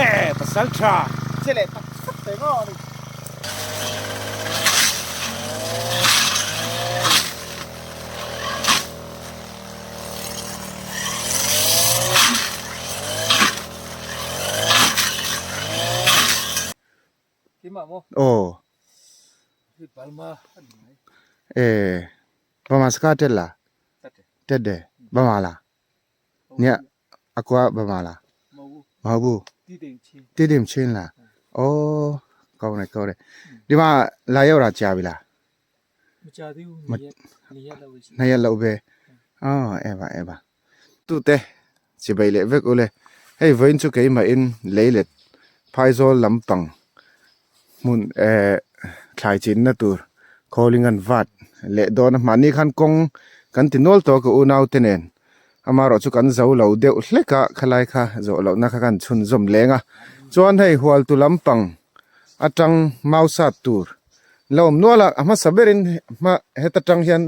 e pasal tha che leh tak tak te maw ani. Aw e Burma ska tet la tet de Burma la nia a kua Burma la ma bu ti dim chin la aw kau ne kau ne di ma la yo ra cha bi la na ya lo be aw e ba e ba tu te chibai leh vek ule hei vawiin chu keimah in leilet phaizawl lampang hmun ehh thlai chinna tur khawling an vat leh dawn a mahni khan kawng kan ti nual tawh a ka unau te nen amaherawh chu kan zo lo deuh hlek a khalai kha zawh lohna kha kan chhunzawm leng a chuan hei hualtu lampang atang mau sat tur la awm nual a a hmasa berin hma heta tang hian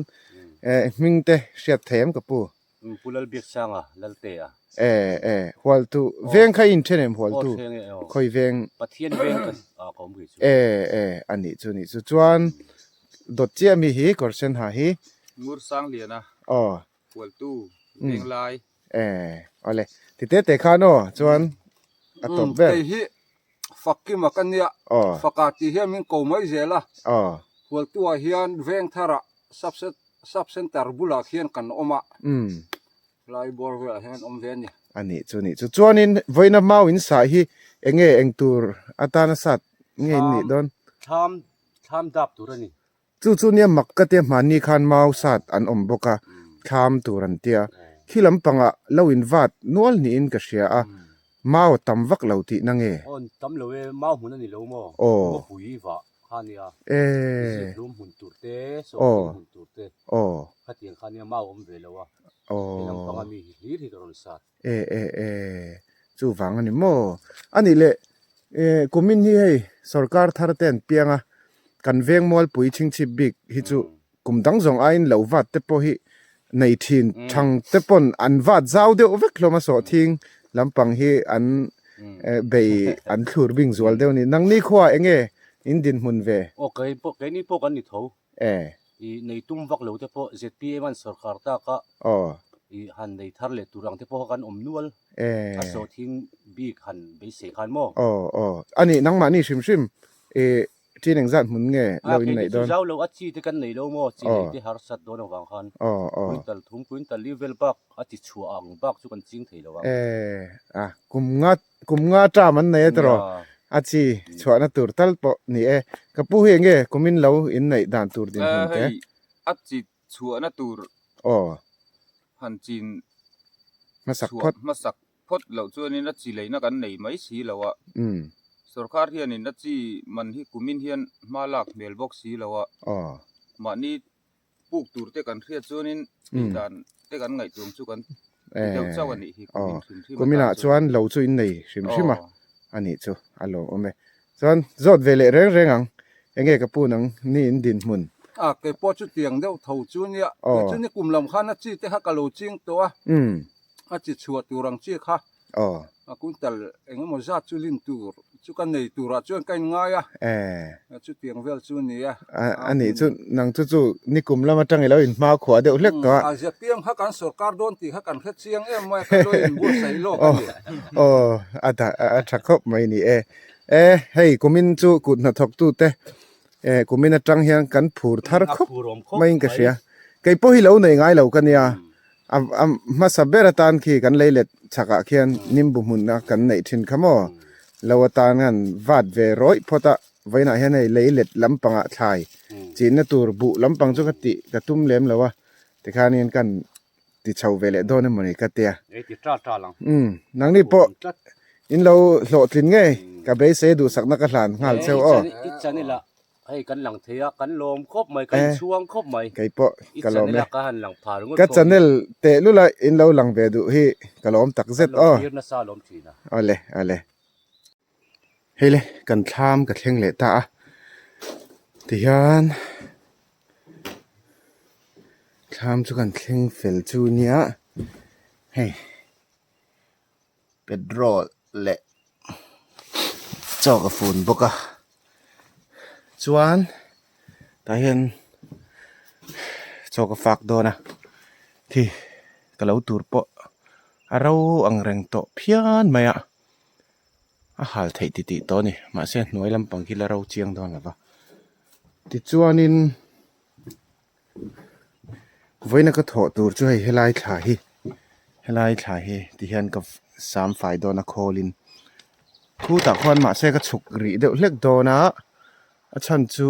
ehh hming te hriat thei em ka pu. Pu Lalbiaksanga, Laltea. E, e, Hualtu, veng kha i inthen em Hualtu? Aw thleng e, aw. Khawi veng? Pathian veng ka ah ka awm kei chu. E, e, a nih chu nih chu. Chuan dawt chiah mi hi kawr sen ha hi? Ngur Sangliana, Aw. Hualtu, Venglai. E, awle. Ti te te khan aw, chuan a tawp ber. Kei hi Fakkima ka nia. Aw. Faka tih hian min ko mai zel a. Aw. Hualtu ah hian Vengthar ah Subset Sub center bulah khian kan awm a, lai bawr velah hian an awm ve a ni. A nih chu nih chu. Chuanin vawiina mau in sah hi eng nge eng tur atana sat nge in nih dawn? Thlam, thlam dap tur a ni. Chu chu nia mak ka tia hmanni khan mau sat an awm bawk a, thlam tur an tia. Khi lampangah lo in vat nual niin ka hria a, mau a tam vak lo tihna nge? Aw tam lo e, mau hmun a ni lo maw? Aw. Ngawpui vah. Kha nia Eee. Zihlum hmun tur te, sawhthing hmun tur te khatiang kha nia mau awm ve lo a, he lampang a mi hi hlir hi ka rawn sat. E e e chuvang a ni maw? A nih leh e kumin hi hei sorkar thar te an piang a, kan veng mualpui chhingchhip bik hi chu kum dang zawng aiin lo vat te pawh hi nei thin thang te pawn an vat zau deuh vek hlawm a sawhthing lampang hi an bei an thlur bing zual deuh a ni. Nangni khua eng nge in dinhmun ve? Aw kei pawh keini pawh kan ni tho. E. I nei tum vak lo te pawh zpm an sorkar tak a. Aw. I han nei thar leh tur ang te pawh kha kan awm nual. E. A sawhthing bik han beisei khan maw? Aw aw. A nih nangmahni hrim hrim i Chin engzat hmun nge lo in neih dawn? A kei chu zau lo a chi te kan nei lo maw? Chi nei te harsat dawn avang khan quintal thum quintal li vel bak a ti chhuah ang bak chu kan ching thei lo ang. E a kum nga kum nga term an nei a tiraw? A chi chhuahna tur tal pawh ni e. Ka pu hi enge kum in lo in neih dan tur dinhmun te? Hei a chi chhuahna tur han chin hmasak phawt hmasak phawt loh chuanin a chi leihna kan nei mai si lo a, sorkar hianin a chi man hi kumin hian hma lak hmel bawk si lo a, mahni puk tur te kan hriat chuanin tih dan te kan ngaihtuam chu kan ti deuh chauh a nih hi kumin hrim hrim Kuminah chuan lo chu in nei hrim hrim a, a nih chu a lawmawm e. Chuan zawt ve leh reng reng ang, enge ka pu nang ni in dinhmun? A, kei pawh chu tiang deuh tho chu nia, kei chu ni kum lam khan a chi te kha ka lo ching tawh a. A chi chhuah tur ang chi kha a quintal eng emaw zat chu lin tur chu ka nei turah chuan ka inngai a, chutiang vel chu a ni a. A nih chu nang chu chu nikum lam atang i lo inhma khuah deuh hlek tawh a. A zia piang kha kan sorkar dawn tih kha kan hre chiang em mai a, ka lo inbuatsaih lawk a ni. Aw a dah a tha khawp mai ni e. E hei kumin chu kut hnathawktute kumin atang hian kan phur thar khawp maiin ka hria. Kei pawh hi lo nei ngai lo ka nia. A hmasa ber atan khi kan lei let chhakah khian nimbu hmunna kan neih thin kha maw? Lo atan khan vat ve rawih phawt a, vawiinah hian hei lei let lampangah thlai chinna tur buh lampang chu ka tih ka tum lem lo a, tikhanin kan ti chho ve leh dawn emawni ka tia. Umm nangni pawh in lo hlawhtlin ngei ka beisei duhsakna ka hlan nghal cheu aw. Hei kan lang thei a, kan lawm khawp mai, kan inchhuang khawp mai. Kei pawh ka lawm e. I channel a ka han lang phar ngawt Ka channel teh lul a in lo lang ve duh hi ka lawm tak zet aw. Kan lo thlir nasa lawm thin a. Awle awle. Hei le kan thlam ka thleng leh ta a, tihian thlam chu kan thleng fel chu nia hei petrol leh. Chaw ka fun bawk a chuan tah hian chaw ka fak dawn a khi ka lo tur pawh a ro ang reng tawh phian mai a a hal theih titih tawh a ni mahse hnuai lampang khi la ro chiang dawn lo va tichuanin vawiina ka thawh tur chu hei helai thla hi helai thla hi tihian ka sam fai dawn a khawlin khutah khuan mahse ka chhuk rih deuh hlek dawn a a chhan chu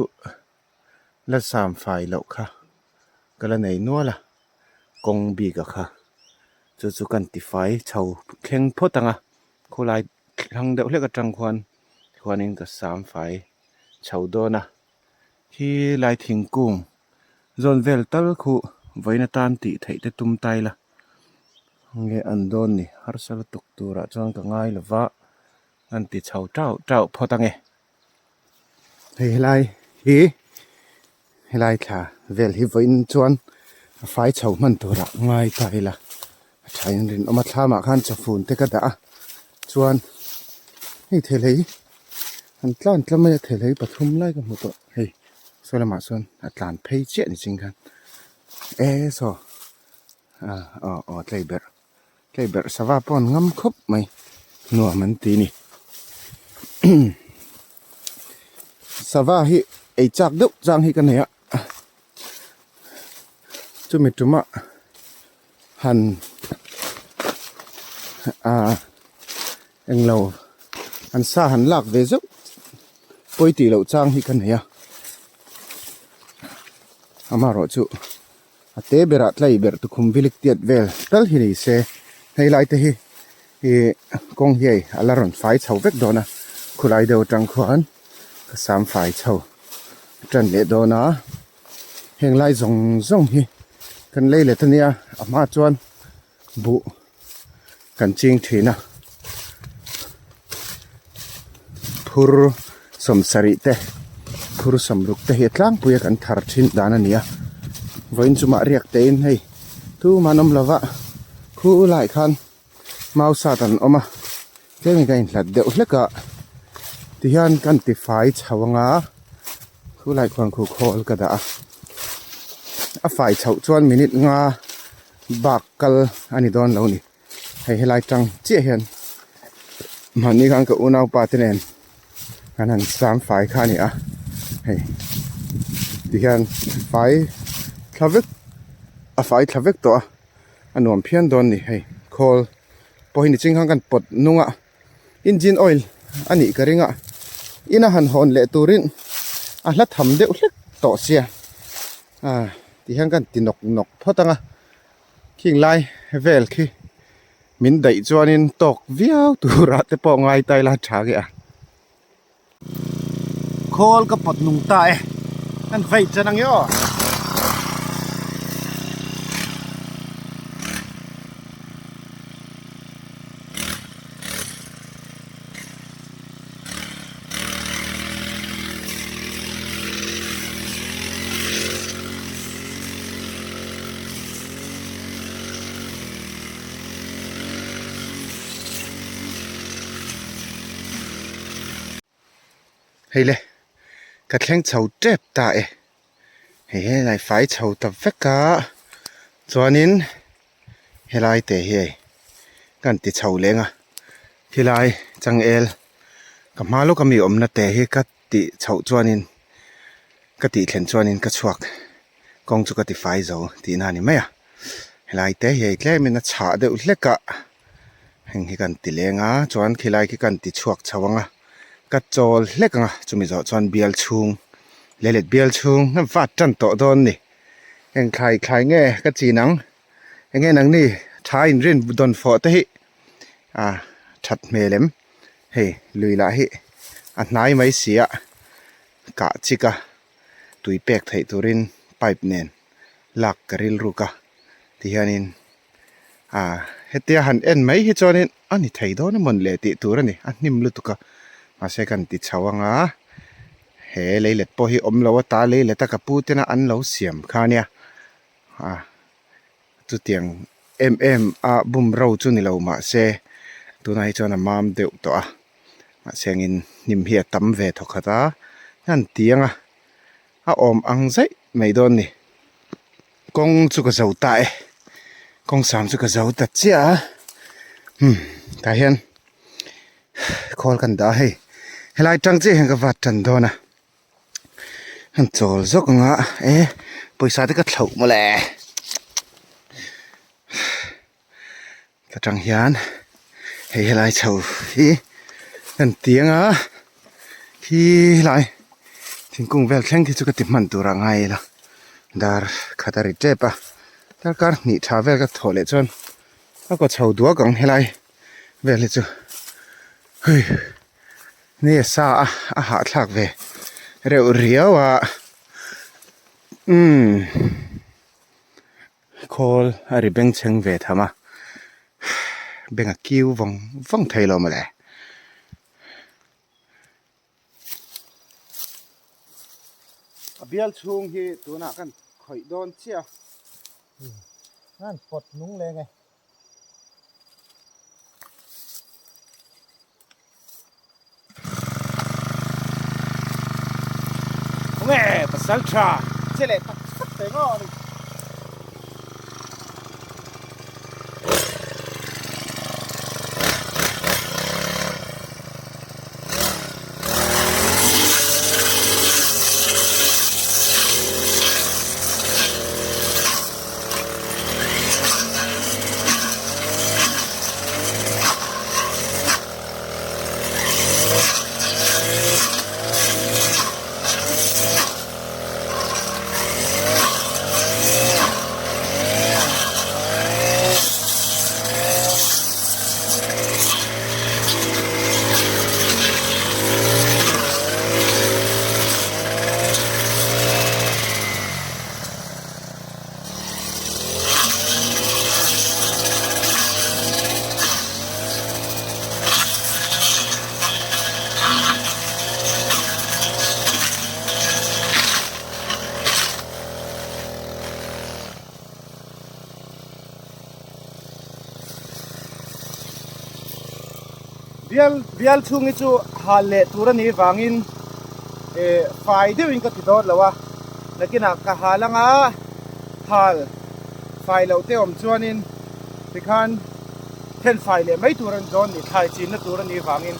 la sam fai loh kha ka la nei nual a kawng bik a kha chu chu kan tifai chho thleng phawt ang a khawlai thlang deuh hlek atang khuan khuanin ka sam fai chho dawn a. Khi lai thingkung zawn vel tal khu vawiin atan tih theih te tum ta ila nge an dawn ni harsa lutuk turah chuan ka ngai lo va an ti chho tauh tauh phawt ange. Hei helai hi helai thla vel hi vawiin chuan a fai chho hman turah ngai ta ila a thain rinawm a thlamah khan chawfun te ka dah a chuan hei thei An tlan tla mai a thei pathum lai ka hmu tawh hei saw lamah sawn a tlan phei chiah ni ching khan e saw ah aw aw tlei berh tlei berh sava pawh an ngam khawp mai nuam an ti ni sava hi ei chak deuh chang hi ka nei a chumi tumah han ah englo an sa han lak ve zeuh pawi tih loh chang hi ka nei a amaherawh chu a te berah tlai ber tukhum vilik tiat vel tal hi ni se hei lai te hi ih kawng hi hei a la rawn fai chho vek dawn a khulai deuh atang khuan ka sam fai chho tan leh dawn a. Heng lai zawng zawng hi kan lei let ania a hma chuan buh kan ching thin a phur sawmsarih te phur sawmruk te hi a tlangpui a kan thar thin dan a ni a vawiin chumah riak te in hei tumah an awm lova khu lai khan mau sat an awm a tlem in ka inhlat deuh hlek a tihian kan ti fai chho anga khulai khuan khu khawl ka dah a a fai chhoh chuan minute nga bak kal a ni dawn lo a ni hei helai tang chiah hian mahni khan ka unaupa te nen kan han sam fai kha a ni a hei tihian fai thla vek a fai thla vek tawh a. A nuam phian dawn ni hei khawl pawh hi niching khan kan pawt nung a engine oil a nih ka ring a ina han hawn leh turin a hla tham deuh hlek tawh sia ah ti hian kan ti nawk nawk phawt ang a khing lai vel khi min daih chuanin tawk viau turah te pawh ngai ta ila tha nge a. Khawl ka pawt nung ta e kan vei chan ang e aw. Hei le ka thleng chho tep ta e hei helai fai chho ta vek a chuanin helai te hi hei kan ti chho leng a khilai changel ka hma lawka mi awmna te hi ka tih chhoh chuanin ka tih thlen chuanin ka chhuak kawng chu ka ti fai zo tihna a ni mai a helai te hi hei tlemin a chhah deuh hlek a. Heng hi kan ti leng a chuan khilai khi kan ti chhuak chho ang a ka chawl hlek ang a chumi zawh chuan bial chhung leh let bial chhung a vat tan tawh dawn a ni heng thlai thlai nge ka chin ang eng nge nangni tha inrin dawn fawh te hi ah that hmel em hei lui lah hi a hnai mai si a kah chik a tui pek theih turin pipe nen lak ka rilruk a tihianin. Ah hetia han en mai hi chuanin a ni thei dawn emaw ni le tih tur a ni a hnim lutuk a mahse kan ti chho ang a he leilet pawh hi awm lo a ta leilet a ka pu tena an lo siam kha ania ah chutiang em em a bum ro chu ni lo mahse tunah hi chuan a mam deuh tawh a. Mahse angin hnim hi a tam ve thawkhat a, an ti ang a, a awm ang zaih mai dawn ni. Kawng chu ka zo ta e, kawng sam chu ka zo ta chiah a, umm tah hian khawl kan dah a hei, helai tang chiah hian ka vat tan dawn a, han chawl zawk ang a, e pawisa te ka thlauh mawle. Ta tang hian hei helai chho hi kan tiang a khi lai thingkung vel thleng khi chu ka ti hman tur a ngai ila dar khat a ri tep a darkar hnih tha vel ka thawh leh chuan a kaw chho duak ang helai vel hi chu hei ni a sa a a hahthlak ve reuh riau a umm. Khawl a ri bengchheng ve tham a, beng a kiu vawng vawng thei lo mawle. A bial chhung hi tunah kan khawih dawn chiah a, an pawt nung leng e. Nge pasal tha che leh tak tak te ngaw ani. Bial bial chhung hi chu hal leh tur a nih vangin eh fai deuhin ka ti dawn lo a nakinah ka hal anga hal fai loh te awm chuanin tikhan then fai leh mai tur a ni dawn ni thlai chinna tur a nih vangin.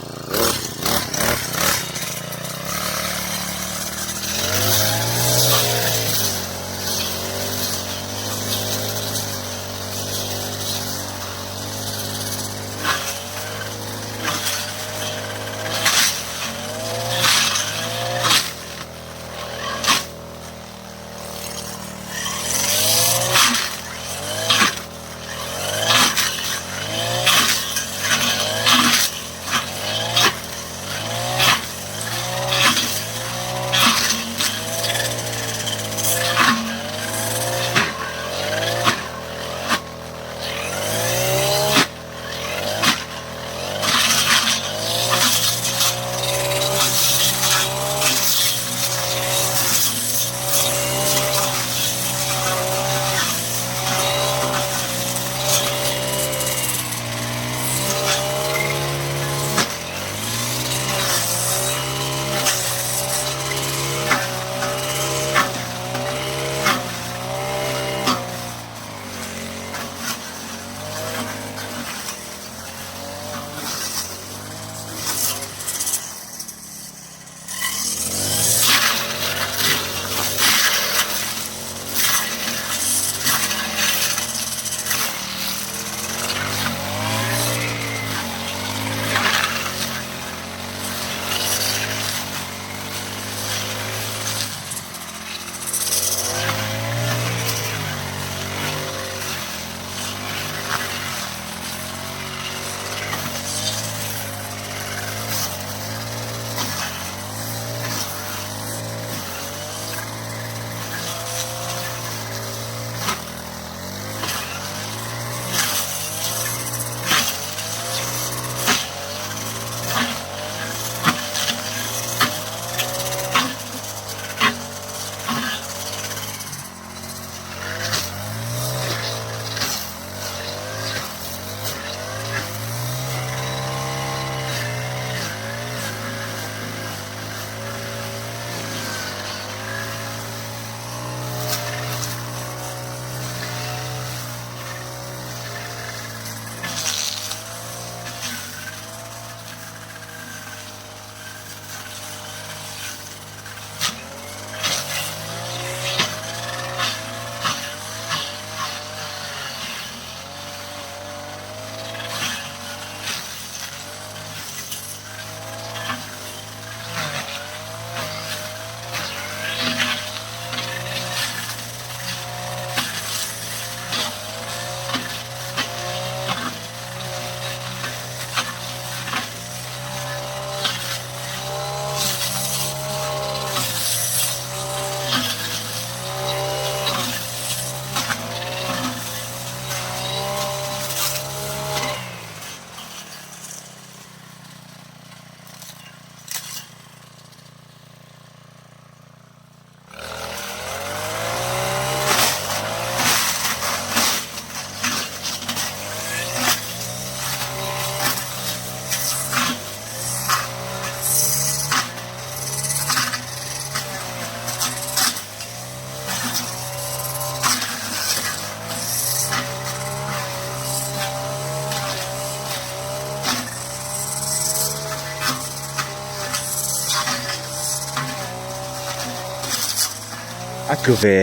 A tlu ve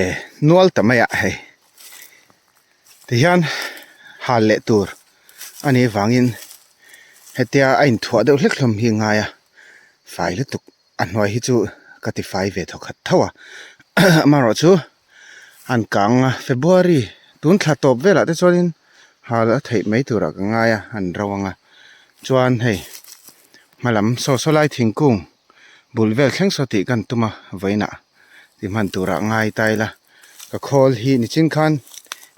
nual ta mai a hei. Tihian hal leh tur a nih vangin hetia a inthuah deuh hlek hlawm hi a ngai a, fai lutuk a hnuai hi chu ka ti fai ve thawkhat tho a amaherawh chu an kang a February tun thla tawp velah te chuanin hal a theih mai turah ka ngai a an ro ang a chuan hei hmalam saw saw lai thingkung bul vel thleng saw tih kan tum a vawiinah ti hman turah ngai ta ila ka khawl hi nichin khan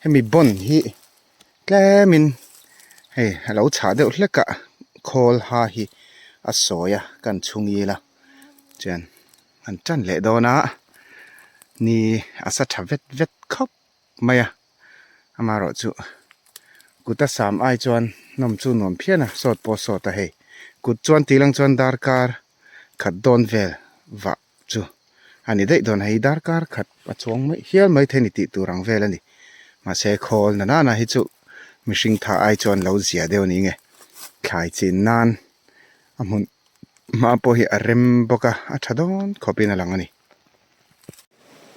hemi bond hi tlemin hei a lo chhah deuh hlek a khawl ha hi a sawi a kan chhung ila chuan an tan leh dawn a ni a sa tha vet vet khawp mai a amaherawhchu kut a sam ai chuan nawm chu nuam phian a sawt pawh a sawt a hei kut chuan tih lang chuan darkar khat dawn vel vah chu a ni daih dawn a hei darkar khat a chuang mai hial mai thei a ni tih tur ang vel a ni mahse khawl na nana hi chu mihring tha ai chuan lo zia deuh a ni nge thlai chin nan a hmun hma pawh hi a rem bawk a a tha dawn khawp in a lang a ni.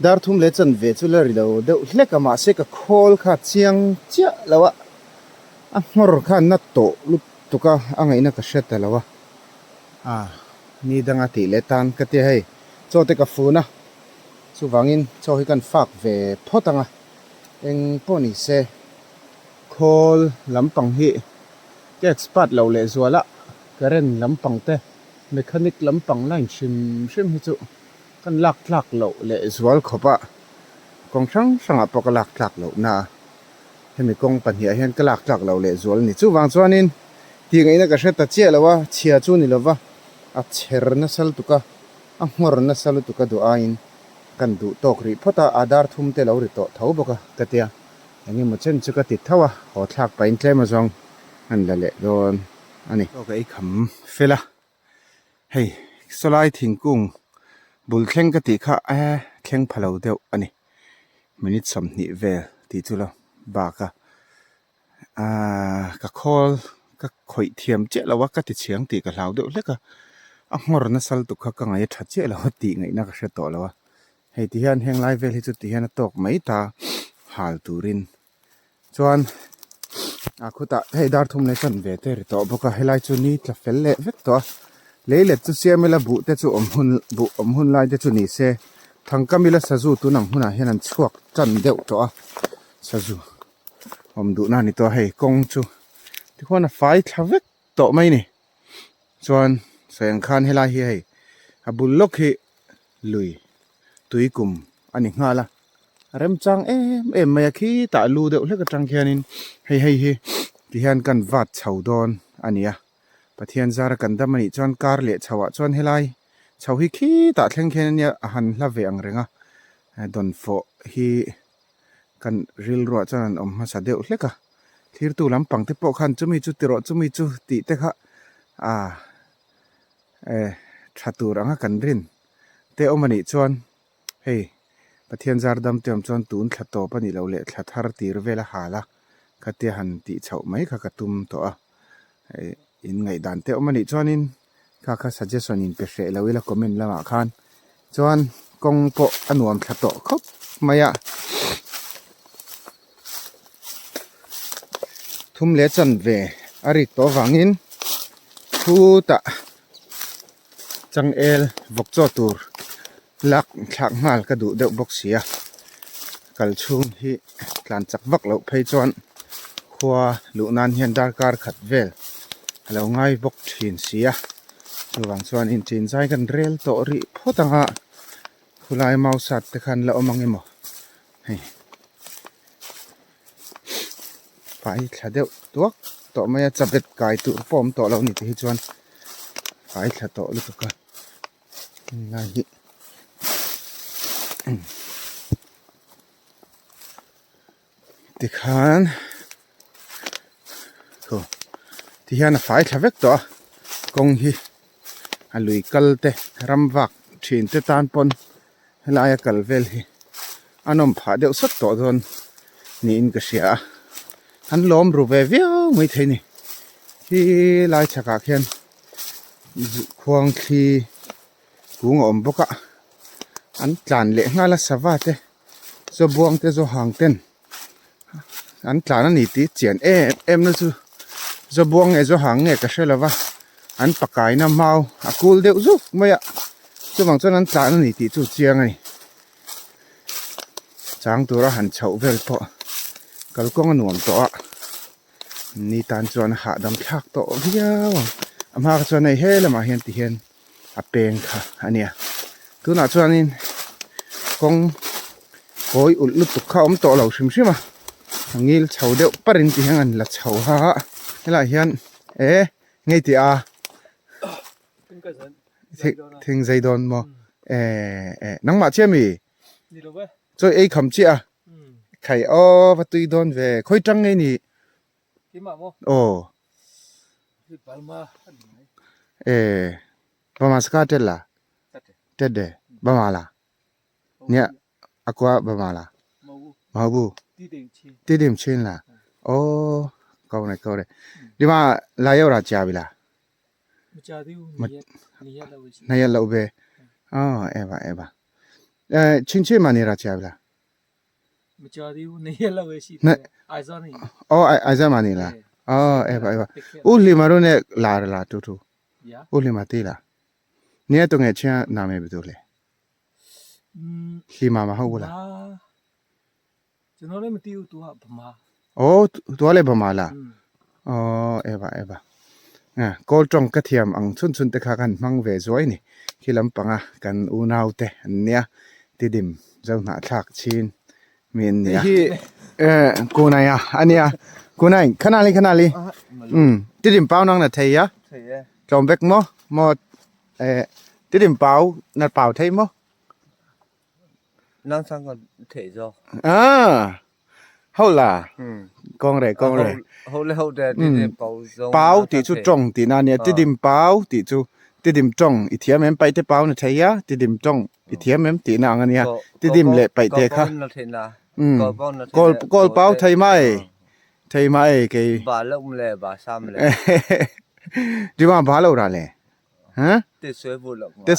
Dar thum leh chanve chu la ri lo deuh hlek a mahse ka khawl kha chiang chiah lo a a nghawr kha na tawh lutuk a a ngaihna ka hre ta lo a a ni danga tih leh tan ka tia hei chaw te ka fun a chuvangin chaw hi kan fak ve phawt ang a eng pawh ni se khawl lampang hi ka expert lo leh zual a current lampang te mechanic lampang line hrim hrim hi chu. Kan lak tlak loh leh zual khawp a, kawng hrang hrangah pawh ka lak tlak loh na a, hemi kawng pahniah hian ka lak tlak loh leh zual a ni. Chuvang chuanin tih ngaihna ka hre ta chiah lo a, chhia chu ni lova a chher nasa lutuk a, a nghawr nasa lutuk a duh aiin kan duh tawk rih phawt a, Aadhaar thum te lo ri tawh tho bawk a ka tia, eng emaw chen chu ka ti tho a, haw thlak pahin tlem azawng an la leh dawn a ni. Chaw ka ei kham fel a. Hei sawlai thingkung bul thleng ka tih kha e thleng pha lo deuh a ni minute 20 vel tih chu lo bak a ahh ka khawl ka khawih thiam chiah lo a ka ti chhiang tih ka hlau deuh hlek a a nghawr nasa lutuk kha ka ngaih a tha chiah lo a tih ngaihna ka hre tawh lo a hei ti hian heng lai vel hi chu ti hian a tawk mai ta hal turin. Chuan ah khutah hei dar thum leh chanve te ri tawh bawk a helai chu ni tla fel leh vek tawh a lei let chu siam ila buh te chu awm hun buh awm hun lai te chu ni se thangkam ila sazu tun ang hunah hian an chhuak tan deuh tawh a sazu awm duh na a ni tawh a hei kawng chu tikhuan a fai thla vek tawh mai a ni chuan sawi ang khan helai hi hei a bul lawk hi lui tui kum a ni nghal a a remchang em em mai a khitah lu deuh hlek atang khianin hei hei hi tihian kan vat chho dawn a ni a Pathian zara kan dam a nih chuan kar leh chho ah chuan helai chho hi khitah thleng khian ania a han hla ve ang reng a dawnfawh hi kan rilruah chuan an awm hmasa deuh hlek a thirtu lampang te pawh khan chumi chu ti rawh chumi chu tih te kha ah eh tha tur anga kan rin te awm a nih chuan hei Pathian zar dam te awm chuan tun thla tawp a nih loh leh thla thar tir vel a hal a khatia han tih chhoh mai kha ka tum tawh a eh in ngaihdan te awm a nih chuanin kha kha suggestion in pe hreh lo ila comment lamah khan chuan kawng pawh a nuam thla tawh khawp mai a thum leh chanve a rik tawh avangin khutah changel vawk chaw tur lak thlak nghal ka duh deuh bawk si a kal chhung hi tlan chak vak loh phei chuan khua luh nan hian darkar khat vel a lo ngai bawk thin si a chuvang chuan intin zai kan rel tawh rih phawt ang a khulai mau sat te khan la awm ang emaw hei fai thla deuh tuak tawh mai a chabet kai tur pawh awm tawh lo ni te hi chuan fai thla tawh lutuk a helai hi tikhan thu tihian a fai thla vek tawh a kawng hi a lui kal te ram vak thin te tan pawn helaia kal vel hi a nawm phah deuh sawt tawh dawn niin ka hria a an lawm ru ve viau mai thei a ni khi lai chhakah khian khuang thli kung a awm bawk a. An tlan leh nghal a sava te zawbuang te zawhang ten an tlan a ni tih chian em em na chu zawbuang nge zawhang nge ka hre lova an pakaina mau a kul deuh zuk mai a chuvang chuan an tlan a ni tih chu chiang a ni chang tura han chhoh vel pawh kalkawng a nuam tawh a ni tan chuan a hahdam thlak tawh viau ang a hma kha chuan hei he lamah hian ti hian. a peng kha a nia tunah chuanin kawng kawi ulh lutuk kha a awm tawh lo hrim hrim a a ngil chho deuh parin ti hian an la chho a helaiah hian eh ngei tih a thing zai dawn maw eh eh nangmah chiah mi chaw ei kham chiah a khai aw va tui dawn ve khawi tang nge ni. Aw. Eh, bama ska tet la. Tet de, bama la. Nia, akwa bama la. Mabu. Tidim chin la. Oh, kau ne kau re. Di ma la yo ra cha bi la. Na ya lo be. Oh, eva eva. Eh, chin chin ma ni ra cha bi la. Aw Aizawl mah ni la aw eva eva u hlima ru ne la la tu tu u hlima ti la nia tu nge chia na me bi tu le hlima ma ho la aw tu le bama la aw eva eva kawl tawng ka thiam ang chhun chhun te kha kan hmang ve zuai ni khi lampanga kan unau te an nia tidim zo hnahthlak chin mi an nia. Hei hi kunai a ania kunai khanali khanali um tidim pau nang na thei a tlawm vek maw maw eh tidim pau na pau thei maw. Nang sang kan thei zawk. Ah ho la kawng re kawng re. Ho le ho de tidim pau zawng. Pau tih chu tawng tih na ania tidim pau tih chu tidim tawng i thiam em paite pau na thei a tidim tawng i thiam em tih na ang ania tidim leh paite kha kawl kawl pau thei mai thei mai kei. Ba lo le ba sam le. Dima ba lo ra le. Huh? Te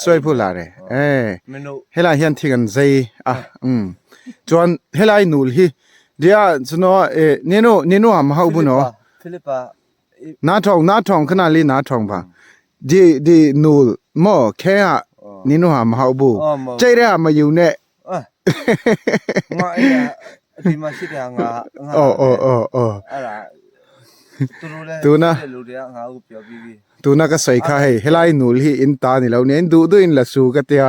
suai phu la re. Eh. Helai hian thing an zei a. Um. Chuan helai nul hi dia chuno e nenu nenu am hau bu no. Philippa Na thong na thong khana li na thong ba. Di di nul mo khe a nenu am hau bu. Chei re ma yu ne. ငါအဲ့ဒီမှာရှိတဲ့ငါငါ အော်အော်အော်အော် အဲ့ဒါသူတို့လည်း သူနာ လူတွေကငါ့ကိုပြောပြီးပြီ Tuna ka sawi kha hei helai nul hi in ta ni lo nen duh duh in la su ka tia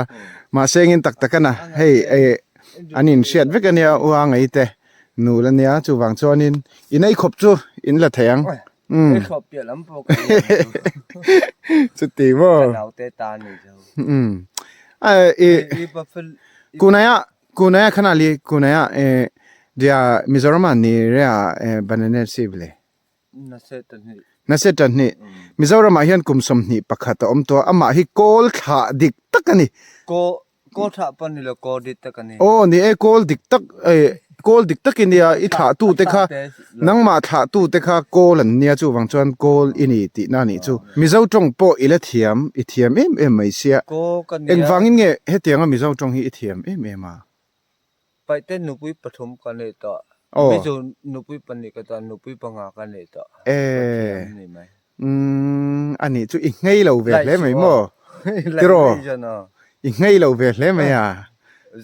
mahse engin tak tak a na hei eh an in hriat vek ania u a ngei te nul ania chuvang chuanin in ei khawp chu in la thei ang umm chuti maw umm a ih kunai ah kunai ah khan ali kunai ah eh dia Mizoram ah ni re ah eh banana sip le. Nase tan hnih. Mizoram ah hian kum 21 a awm tawh a, amah hi kawl thlah dik tak a ni. Kawl thlah pawh ni lo, kawl dik tak a ni. Aw ni e, kawl dik tak, kawl dik tak i nia, i thlah tu te kha, nangmah thlah tu te kha kawl an nia chuvang chuan kawl i ni tihna a nih chu. Mizo tawng pawh i la thiam, i thiam em em mai sia. Engvangin nge hetianga Mizo tawng hi i thiam em em a? Paihte nupui pathum ka nei tawh. Aw. Mizo nupui pahnih ka chuan nupui panga ka nei tawh. Eh. Pathian ni mai. Umm a nih chu i nghei lo ve hle mai maw? Tiraw? I nghei lo ve hle mai a.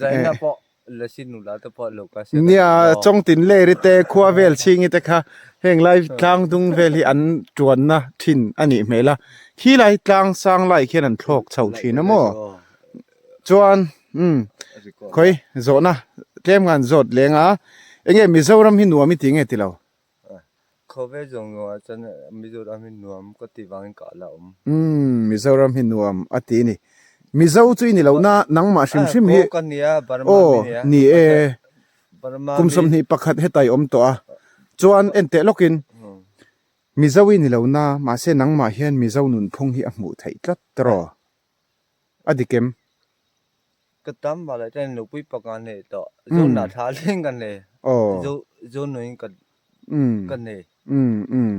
Zaina pawh Lasi nula te pawh lo ka sia. Nia Chawngtin Leri te khua vel chhingi te kha heng lai tlang dung vel hi an tuanna thin a nih hmel a. Khi lai tlang sang lai khian an thlawk chho thin a maw? Chuan umm khawi zawhna tlem ngan zawt leng a, enge Mizoram hi nuam i ti nge ti lo? Khawvel zawng nuam ah chuan Mizoram hi nuam ka ti vangin ka la awm. Umm Mizoram hi nuam a ti ni. Mizo chu i ni lo na nangmah hrim hrim hi Kaw ka nia Burma aw mi nia. ni e Burma kum mi 21 hetai awm tawh a chuan enteh lawkin Mizo i ni lo na mahse nangmah hian Mizo nunphung hi a hmuh theih tlat tawh. A dik em? Ka tam vah leh chuan nupui panga nei tawh. Zo nah thla leng ka nei. Zo zo nuin ka ka nei. Umm umm.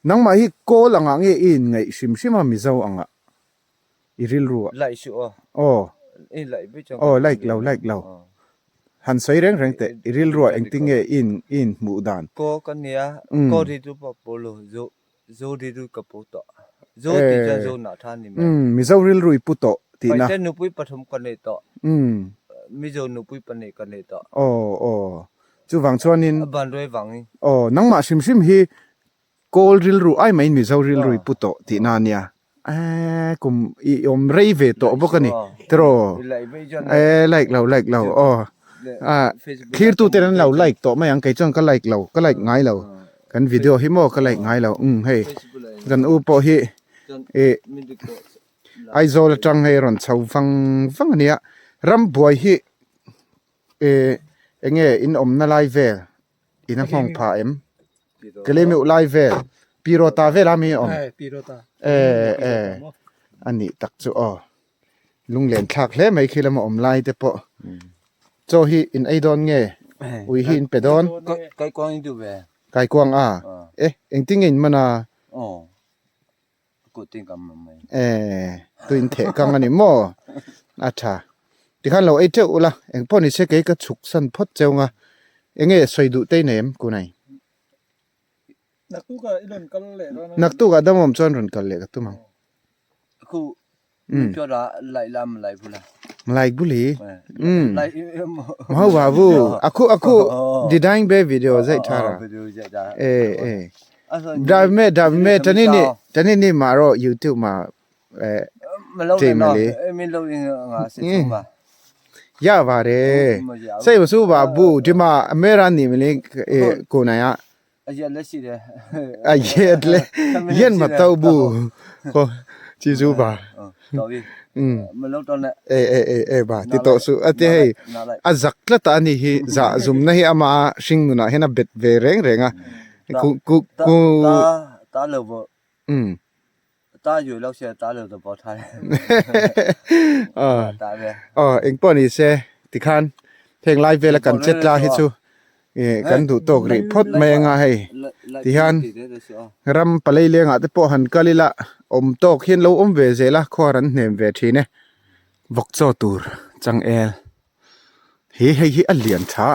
Nangmah hi kawl angah nge i inngaih hrim hrim a Mizo angah i rilru ah? Laih suh aw. Aw. Aw like lo like lo. Han sawi reng reng teh i rilruah engtin nge i in i inhmuh dan? Kaw ka nia, kaw rilru pawh pawh lo, zo zo rilru ka pu tawh. Zo tih chuan zo nah tha a ni mai. Umm Mizo rilru i pu tawh tihna. Paite nupui pathum ka nei tawh. Mizo nupui pahnih ka nei tawh. Aw aw chuvang chuanin. A ban ruai vangin. Aw nangmah hrim hrim hi Kawl rilru ai maiin Mizo rilru i pu tawh tihna a nia. Eee kum i awm rei ve tawh bawk a ni tiraw? Eee like lo like lo aw. Ah thlirtu ten an lo like tawh mai ang kei chuan ka like lo ka like ngai lo kan video hi maw ka like ngai lo umm hei kan u pawh hi ih Aizawl atang hei a rawn chho vang vang a nia rambuai hi ih eng nge in awmna lai vel In a nghawng phah em? Kelemiuh lai vel, Pi Rawta vel a mi awm? E e a nih tak chu aw. Lunglen thlak hle mai khi lama awm lai te pawh. Chaw hi in ei dawn nge? Ui hi in pe dawn? Kaikuang in duh ve. Kaikuang a? E engtin nge in man a? Eh, tuin theh kang a ni maw? A tha. Tikhan lo ei teuh ula, eng pawh ni se kei ka chhuk san phawt cheu nga. Enge sawi duh te i nei em Kunai? Naktukah i rawn kal leh dawn a ni. Naktukah damawm chuan rawn kal leh ka tum ang. Like buli. Mau ba bu. Aku aku design be video zai thara. Eh eh. Da me da me tani ni tani ni ma ro YouTube ma eh te ma le. Ya ba re. Sai ba su ba bu di ma mera ni me le ko na ya. A yet le si le. A yet le. Yen ma tau bu. Ko chi zu ba. Ma lo ton le. E e e e ba ti to su a ti hei a zak tlat a ni hi za zum na hi ama hring nunah hian a bet ve reng reng a ku ku ku ta ta lo bo ta yu lo se ta lo to bo thai ta ve aw engpawh ni se tikhan heng lai vela kan chet la hi chu Kan duh tawk rih phawt mai anga hei tihian ram palei lengah te pawh han kal ila awm tawk hian lo awm ve zel a khuar an hnem ve thin e vawk chaw tur changel hi hei hi a lian tha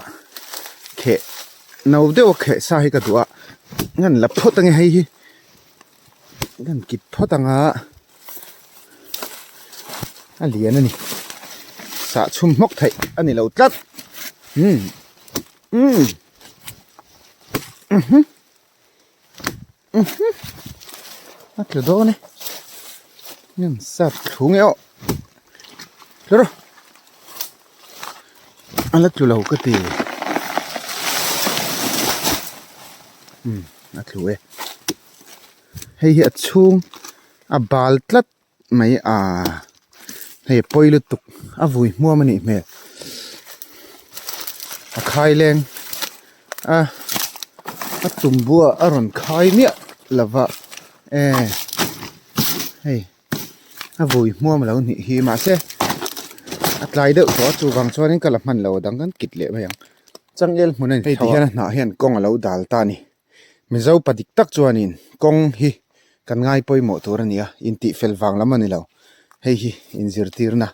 kheh no deuh a kheh sa hi ka duh a ngan la phawt ange hei hi ngan kit phawt anga a lian a ni sah chhum hmawk theih a ni lo tlat umm umm uhm uhm a tlu dawn e hnim sat thlu nge aw tlu rawh a la tlu lo ka ti umm a tlu e. Hei hi a chhung a bal tlat mai a hei a pawi lutuk a vui hmuam a nih hmel a khai leng a a tum buah a rawn khai miah lo va e hei a vui hmuam a lo nih hi mahse a tlai deuh tawh a chuvang chuanin ka la hman lo a dang kan kit leh mai ang changel hmun a ni hei ti hian a hnah hian kawng a lo dal ta a ni. Mizo pa dik tak chuanin kawng hi kan ngai pawimawh tur a ni a, intih fel vang lam a ni lo. Hei hi inzirtirna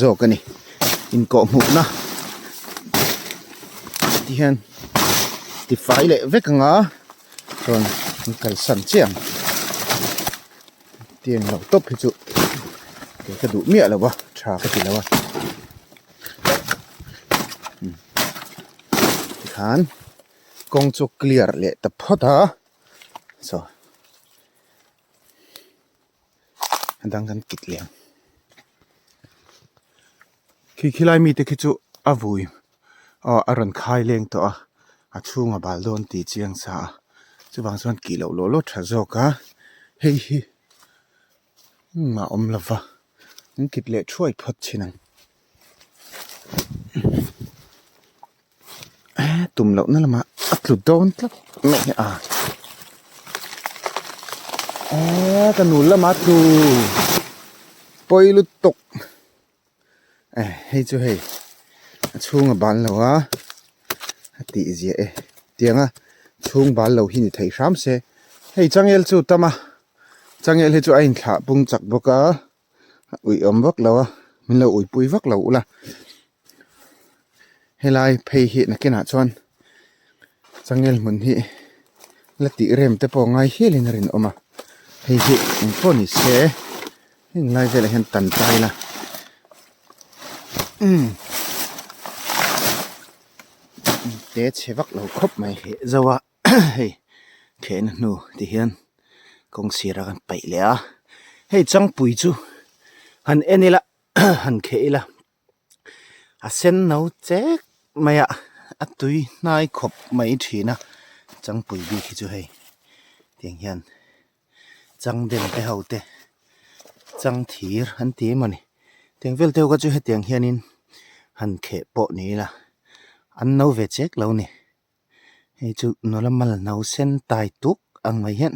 zawk a ni. Inkawhhmuhna ti hian tifai leh vek anga rawn kalsan chiah ang. Tiang lo tawp hi chu kei ka duh miah lo a, tha ka ti lo a. Tikhan. Kawng chu clear leh ta phawt a saw a dang kan kit leh ang khi khilai mite khi chu a vui aw a rawn khai leng tawh a a chhung a bal dawn tih chiang sa a chuvang chuan kih loh lawh lawh tha zawk a hei hi engmah a awm lova an kit leh thuai phawt thin ang. Tum loh na lamah a tlu dawn tlat mai a eee ka nu lamah a tlu pawi lutuk eh hei chu hei a chhung a bal lo a a tih ziah e tiang a chhung bal lo hi ni thei hram se hei changel chu tam a changel hi chu a inthlah pung chak bawk a. A uih awm vak lo a Min lo uipui vak lo ula. Helai phei hi nakinah chuan changel hmun hi la tih rem te pawh ngai hialin a rinawm a. Hei hi eng pawh ni se heng lai velah hian tan tai la umm te chhe vak lo khawp mai. Zo a hei khehna hnu ti hian kawng sirah kan paih leh a hei changpui chu han en ila han kheh ila a sen no chek mai a a tui hnai khawp mai thin a changpui bik hi chu hei tiang hian chang den te ho te chang thir an ti emaw ni tiang vel te ho kha chu hetiang hianin han kheh pawh ni ila an no ve chek lo ni. Hei chu nula mal no sen tai tuk ang mai hian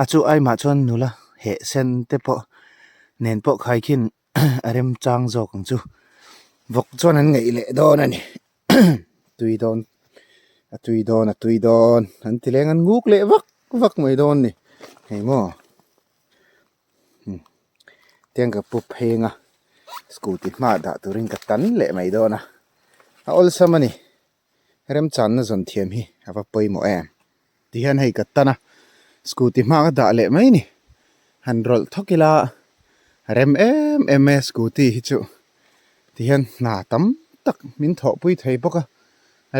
a chu aimah chuan nula heh sen te pawh nen pawh khai khin a remchang zawk ang chu vawk chuan an ngaih leh dawn a ni tui dawn a tui dawn a tui dawn an ti leng an nguk leh vak vak mai dawn a ni hei maw. Tiang ka pu pheng a scooty hmaah dah turin ka tan leh mai dawn a a awlsam a ni. Remchanna zawn thiam hi a va pawimawh em? Tihian hei ka tan a, scooty hma ka dah leh mai ni. Han rawlh thawk ila rem em em mai a scooty hi chu. Tihian hna tam tak min thawhpui thei bawk a,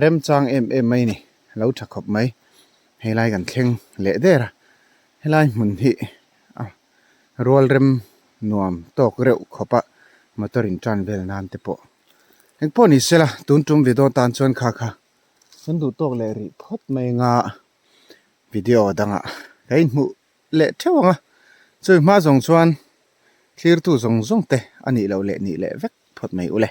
remchang em em mai ni, lo tha khawp mai. Helai kan thleng leh der a, helai hmun hi a rual rem nuam tawk reuh khawp a motor in tan vel nan te pawh. Eng pawh ni sela tun tum video tan chuan kha kha kan duh tawk leh rih phawt mai anga video dangah ka inhmuh leh theuh ang a, chumi hma zawng chuan thlirtu zawng zawng te a nih loh leh nih leh vek phawt mai ule.